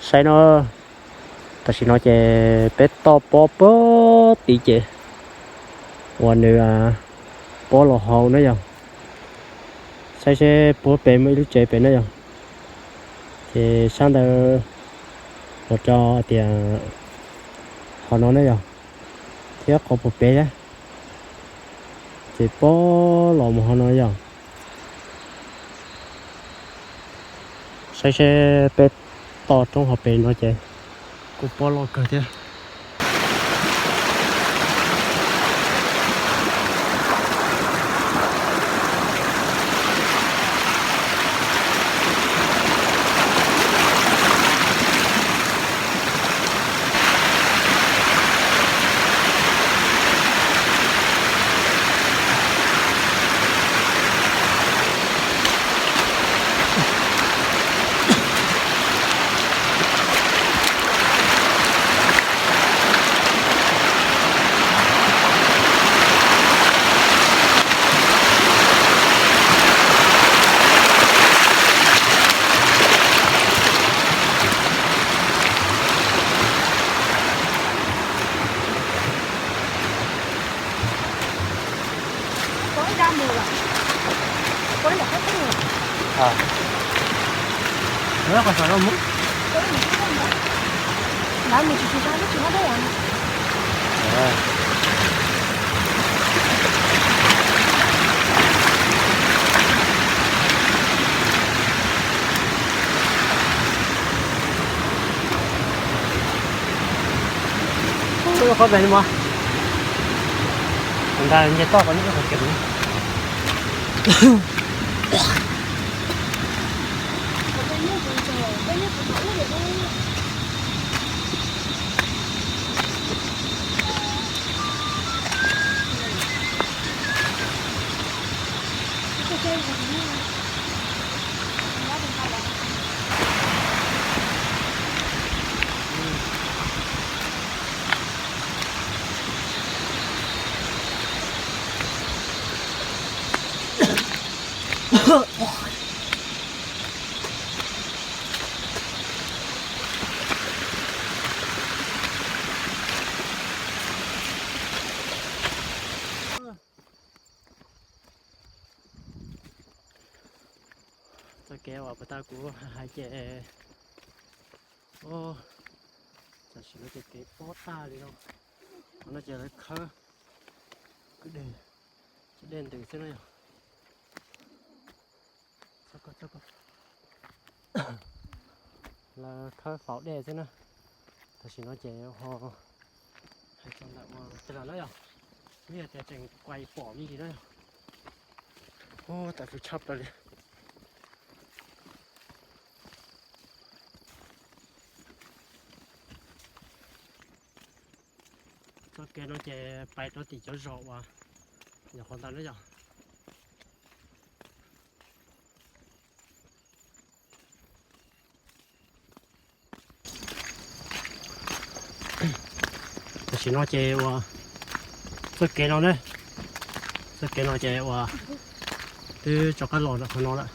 Saib no, tam sim no ces peb toj pob puag tid ces uas nws pob los hauv na yog. Saib seb puag pem muaj ib lub tsev pem na yog. Ces sab ntawd los rau tias hauv no na yog, thiab qhov puag pem thiab. Ces pob los mus hauv no yog. Saib seb peb toj roob hauv pes no ces kuj pob loj kawg thiab. Qhov pem mas nta nce toj qhov nyob qhov kev. Txoj kev uas puag ta kuv hais ces, tam sim no ces kev pob tag li no. Qhov no ces lawv khawb kwj deg, tsis dej ntws xwb na yog. Lawv khawb faus dej xwb na. Tam sim no ces ho hais txog ntawm ua tag lawm na yog, ib yam tias tseem kuais pom me ntsis na yog. Ub, tas fw tshaj plaws li. Txoj kev no ces pais rau tim cov zos uas nyuam qhuav ntawd na yog. Tam sim no ces uas txoj kev no ne, txoj kev no ces uas twb rov qab los rau qhov no lawm.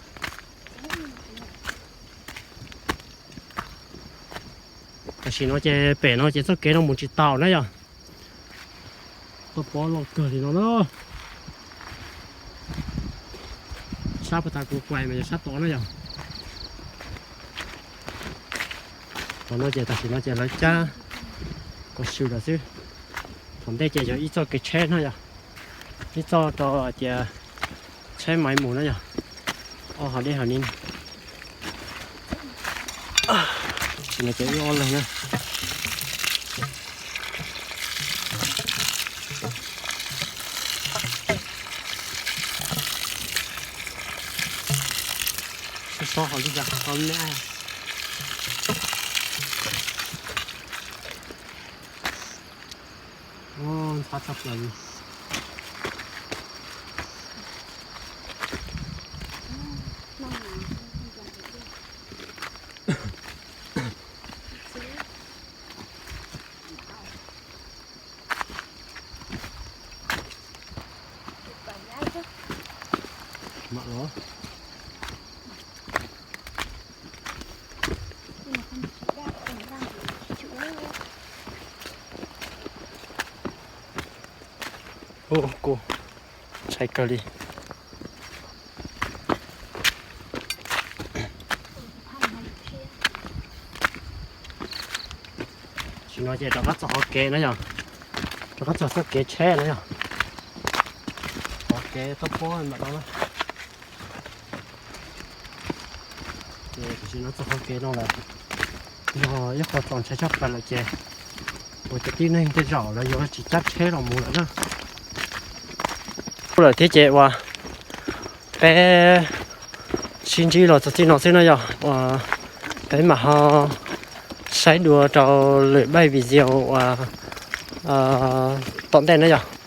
Tam sim no ces pem no ces txoj kev no mus tsis tau na yog. Toj pob loj kawg li no na. Sab puag ta kuv kuais mas yog sab tod na yog. Qhov no ces tam sim no ces lawv cab kom swm lawm xwb. Thaum ntej ces yog ib txoj kev tsheb na yog, ib txoj rau tias tsheb maiv mus na yog, ob hauv dej hauv ni. Tam sim no ces wb ob leeg na. Sob sob hauv li cas qhov me. Ntxhab tshaj plaws li. Mam los. Kuv ntshai kawg li. Tam sim no ces rov qab txog qhov kev no yog, rov qab txog txoj kev tsheb no yog, qhov kev txoj pob ntawm no na. Ces tam sim no txog qhov kev no lawm, yog ib qho txaus ntshai tshaj plaws lawm ces kuv cov tib neeg tej zaum lawv yuav tsis cab tsheb los mus lawm na. Lawm thiab ces uas peb sib ntsib los txog txij no xwb no yog uas peb mam ho saib dua rau lwm npaj video uas tom ntej na yog.